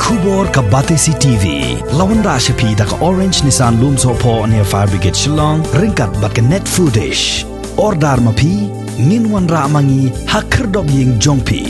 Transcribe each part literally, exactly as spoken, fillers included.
Khubor ka Batesi T V. La wanrah sha phi da ka Orange Nissan Lumsohphoh near Fire Brigade Shillong, ryngkat bad ka Net Foodish. Order ma phi, ngin wanrah ma ngi ha khyrdop ïing jong phi.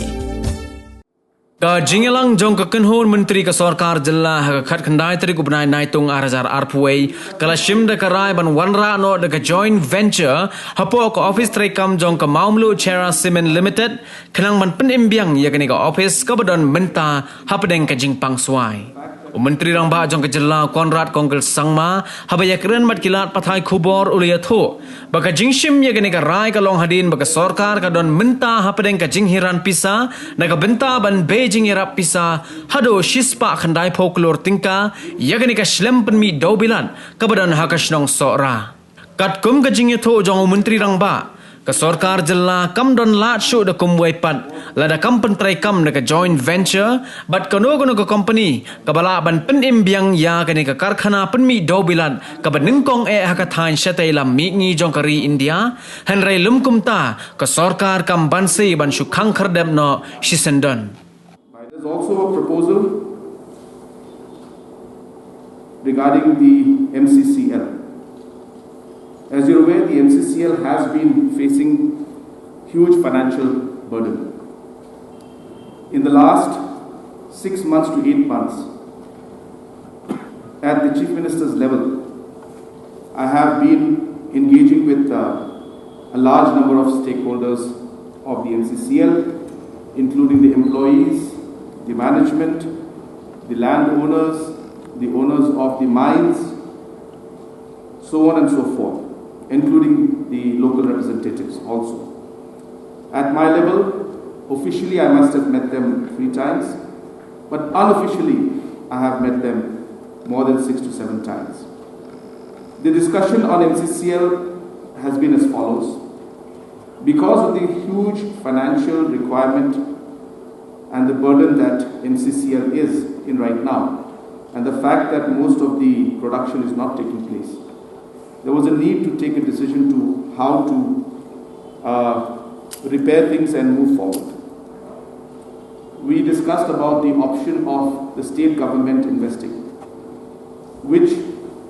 Ka jingïalang jong ka kynhun myntri ka sorkar jylla ha ka khatkhyndai tarik u bnai Naitung ar hajar arphew wei, ka la shim da ka rai ban wanrah noh da ka joint venture hapoh ka office treikam jong ka Mawmluh Cherra Cement Limited, khnang ban pynim biang ïa kane ka office kaba don mynta hapdeng ka jingpang swai. U Myntri Rangbah jong ka jylla Conrad Kongkil Sangma, haba ïakren bad ki lad pathai khubor, u la ïathuh ba ka jingshim ïa kane ka rai ka long hadien ba ka sorkar ka don mynta hapdeng ka jinghiran pisa na ka bynta ban beh jingïarap pisa haduh shispah khyndaiphew klur tyngka ïa kane ka shlem pynmih dewbilat kaba don ha ka shnong Sohra. Katkum ka jingïathuh jong u Myntri Rangbah, ka sorkar jylla kam don lad shuh da kumwei pat, lada kam pyntreikam da ka joint venture bad kano kano ka company kaba lah ban pynim biang ïa kane ka karkhana pynmih dewbilat kaba nyngkong eh ha ka thaiñ shatei lam mihngi jong ka ri India. Hynrei lym kumta, ka sorkar kam banse ban shu khang khyrdep noh shisyndon. There's also a proposal regarding the M C C L. As you're aware, the M C C L has been facing huge financial burden. In the last six months to eight months, at the Chief Minister's level, I have been engaging with uh, a large number of stakeholders of the M C C L, including the employees, the management, the landowners, the owners of the mines, so on and so forth, including the local representatives also. At my level, officially I must have met them three times, but unofficially I have met them more than six to seven times. The discussion on M C C L has been as follows. Because of the huge financial requirement and the burden that M C C L is in right now, and the fact that most of the production is not taking place, there was a need to take a decision to how to uh, repair things and move forward. We discussed about the option of the state government investing, which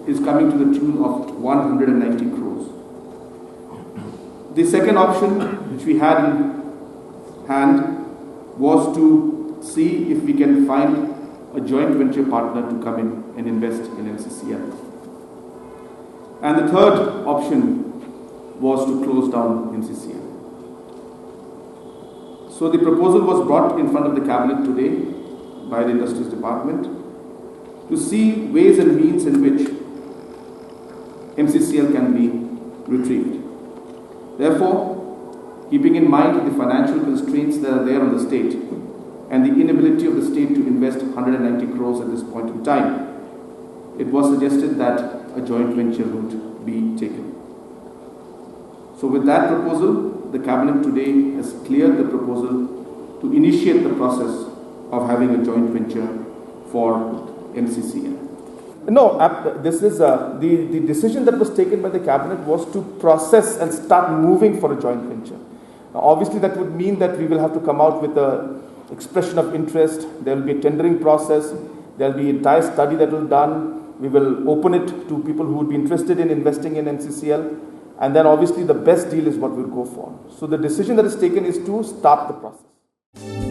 is coming to the tune of one hundred ninety crores. The second option which we had in hand was to see if we can find a joint venture partner to come in and invest in M C C L. And the third option was to close down M C C L. So the proposal was brought in front of the cabinet today by the Industries Department to see ways and means in which M C C L can be retrieved. Therefore, keeping in mind the financial constraints that are there on the state and the inability of the state to invest one hundred ninety crores at this point in time, it was suggested that a joint venture route be taken. So, with that proposal, the cabinet today has cleared the proposal to initiate the process of having a joint venture for M C C L. No, ap- this is uh, the, the decision that was taken by the cabinet was to process and start moving for a joint venture. Now, obviously, that would mean that we will have to come out with a expression of interest. There will be a tendering process. There will be an entire study that will done. We will open it to people who would be interested in investing in M C C L. And then, obviously, the best deal is what we'll go for. So the decision that is taken is to start the process.